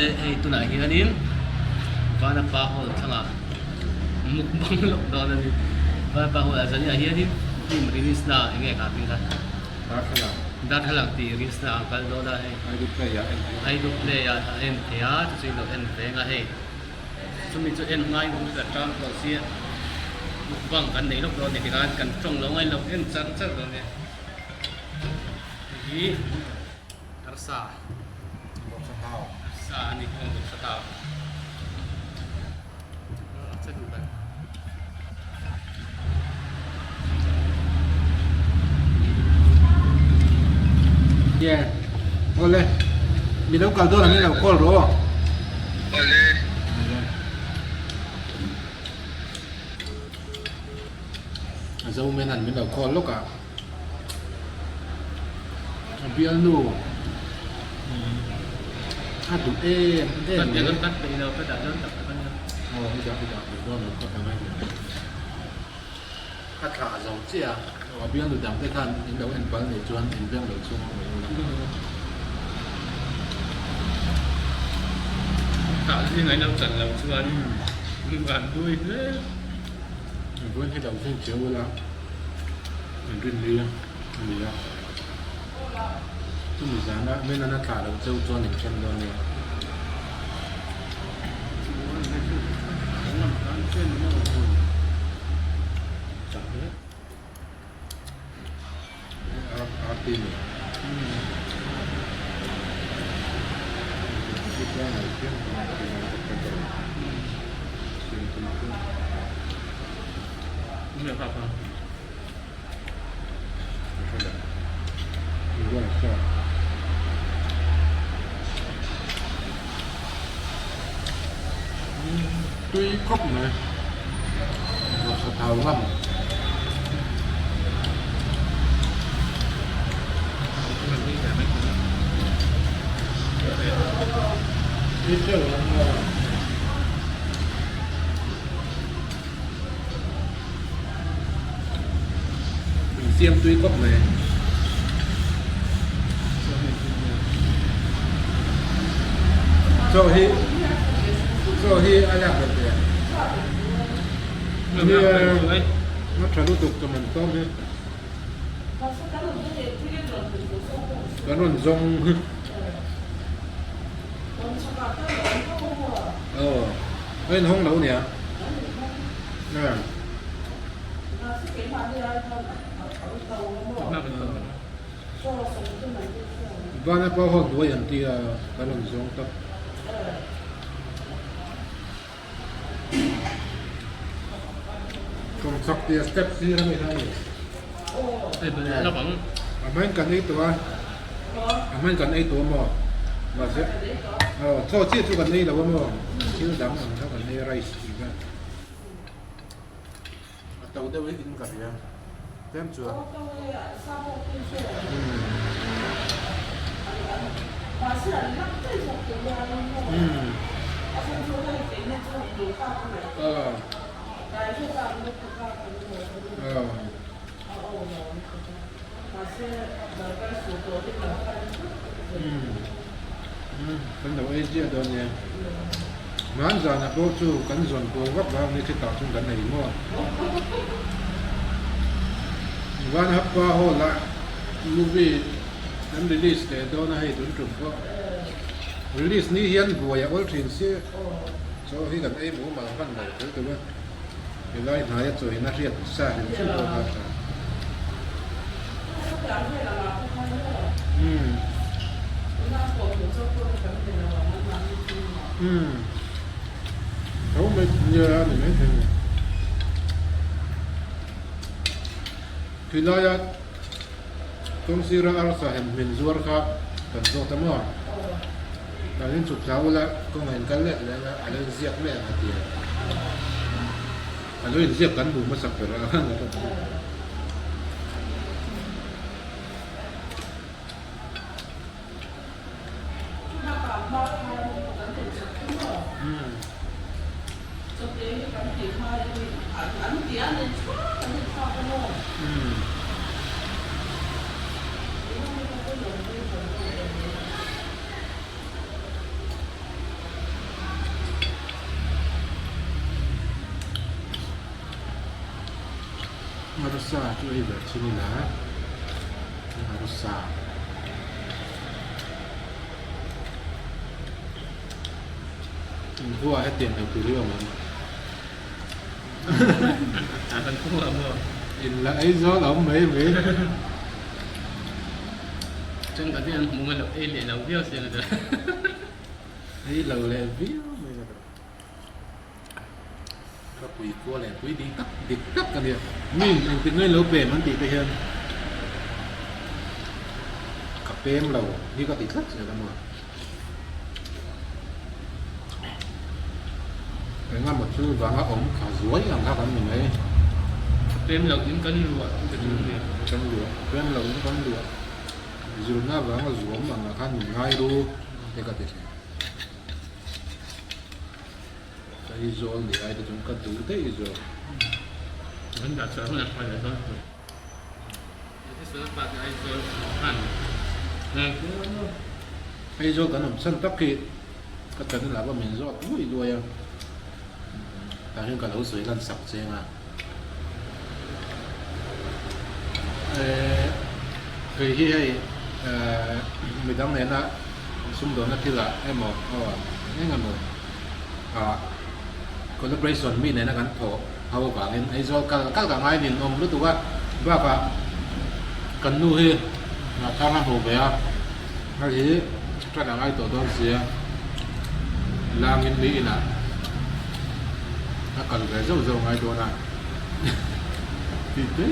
Awle hei tunah hianin Vanapa Hall thlangah mukbang lawk dawn a ni. Vanapa Hall ah zaniah hianin film release na eng nge kha hming kha? Darthlalang. Darthlalang tih release na ang kal dawn a hei. Aidu play ah en thei a. Aidu play ah a en thei a chu chu in lo en veng a hei. Chumi chu en ngai hnu ka tan tawh sia mukbang kan nei lawk dawn a ni tikhan kan tawng lo ngailo en char char dawn nia. Hei hi arsa arsa a ni aw vawksa thau a che duh kan. Yeah awle mi lo kal dawn angin lo call rawh aw. Awle. A zo men an min lo call lawk a. A bialnu a duh em em mai. Aw i dah i dah duh dawn lo khawp ang a A thlah zo chiah a, a bialnu dang te khan in lo en pal nei chuan in veng lo chhung a awm lo. Thlah zing a in lo chan lo chuan van dui hle. Vawiin hi lo thleng chiang ula an rin ni a ni a, chumi zana Menon a thlah loh cheu chuan in then dawn nia. Arti ni. Tui khawp mai vawksa thau ngam. Siam tui khawp mai. Chaw hi chaw hi a lak ve ve. Nia tha lutuk chu man tlawm hi. Kan rawn zawng hi. Aw a inhawng lo nia. Vana pawh ho hnuai an tia kan rawn zawng tak. Kawmchhak tia step sir a mi kha a ni. A hmain kan ei tawh a, a hmain kan ei tawh a maw? Mahse aw chaw chiah chu kan ei lo a maw? Thil dang ang kha kan ei a rice tih vel. A to deuh in ka hria tlem chuan. Kan lo ei ziah dawn nia. Hman zana pawh chu kan zawn kual vak vak ni chutah chuan kan ei maw. Van Happa Hall ah movie an release leh dawn a hei tun tum pawh release ni hian buai a awl thin sia chaw hi kan ei mumal hman lo tel tawh a. Helai hnaia chawiin a hriat sa hrim hrim pawh kha a tha. Umm. Tho mai nia a ni mai thei a ni. Khilaia kawngsira arsa hem hmin zuar kha kan zawt a maw? Kan inchuk thla ula kawngah in kal let leh anga a lo inziak mai ang a ti a. A lo inziak kan hmuh hmasak ber a ang a rawn ti. Arsa chu ei ve thin ila arsa. Inkhua hetiang ei tur hi awm em? Kan khua maw? In la ei zawl a awm mai mai. Chuan ka hian hmu ngai lo ei leh lo viau sia ka Ei lo leh viau mai ka duh. Ka pui kual leh pui dik tak dik tak a nia. Mi engtik ngai lo pem an tih te hian ka pem lo hi ka ti tlat zel a maw. Engemaw thil vanga awm kha zuai ang kha kan ni mai. Pem loh in kan luah chu ka duh nia. Kan luah, pem loh in kan luah. Zirna vanga zuam ang ah khan min ngai ru te ka ti thin. Ka i zawl ni ai te chuan ka duh daih zawk. Kan dah chhuah hunah hruai leh dawn tur. Aizawl kan awm chhan tak hi ka channel ah pawh min zawt luai luai a, tah hian ka lo sawi lan sak cheng a. Kei hi hei midang nena sumdawnna thilah emaw aw eng emaw ah collaboration mi nena kan thawh ho avangin Aizawl kal kal ka ngai nin awm lutuk a, bakah kan nu hi thang a hmu ve a, hei hi tan a ngai tawh dawn sia langin mi inah a kal ve zauh zauh ngai dawn a tih te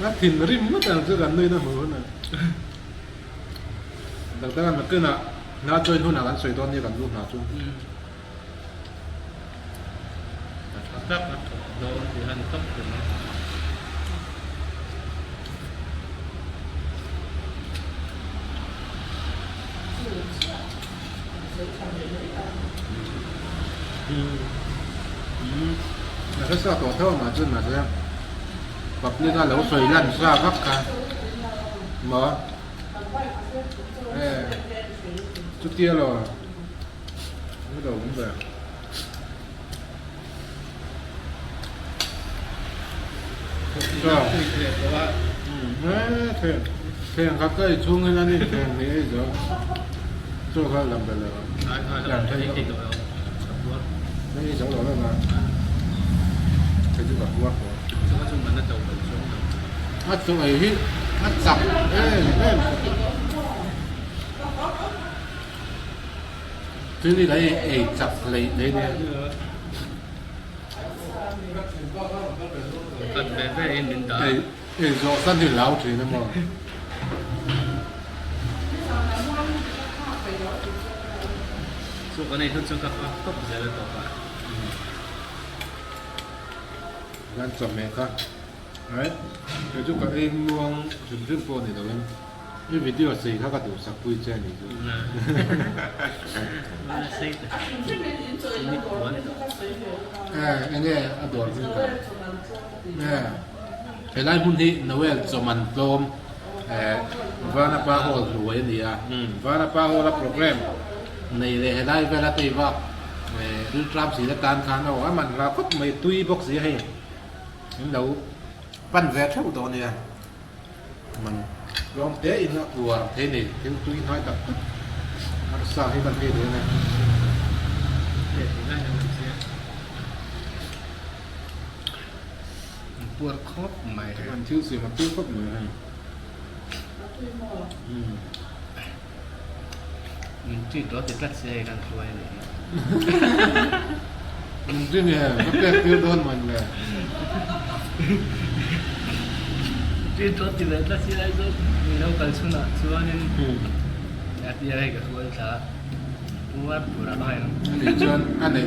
a thinrim ngawt ang chu kan nuin a hmuh hunah. Doctor a nakinah hna join hunah kan sawi dawn nia kan lu hna chu. A tha tak a thawk dawn tih han tawp tur a. A hre sa tawh tho a mah chuan mahse public a lo sawi lan sa vak kha maw. Chutia lo ni lo awm ve. Theng khat ka ei chhung hian an intheng ni ei zo chaw kha lam be lo ei zo lo lo a chu ka puar tawh a chaw ei hi a chak em em thil hi ei ei chak hleih thei nia. Ei zawh san hi hlau thin a maw. Chu kan ei hnu chu ka fak tawp zel a tawp a. Kan chawhmeh kha right kei chu ka ei muang hrim hrim pawh ni loin i video sei kha ka duhsak pui che a nih chu. Enge a dawr hming ka helai hmun hi Noel chawman tlawm Vanapa Hall hnuai a ni a Vanapa Hall a program nei leh helai vela tei vak Rilṭam si la tan khan aw a man hla khawp mai tui bawk si a hei in lo pan ve theuh tawh a nia man tlawm te in a uar thei nei thil tui hnai tak tak arsa hi kan hei dawn e. Puar khawp mai hei. An thil siam a tui khawp mai hei. Min treat lo ti tlat se kan hruai a nih hi. Min treat nge ka pek tir dawn man le. Treat lo ti ve tlat si lai chu min lo kal chhunah chuanin a tia hei ka hruai thla puar tur a ngai ang. Ani chuan a nei.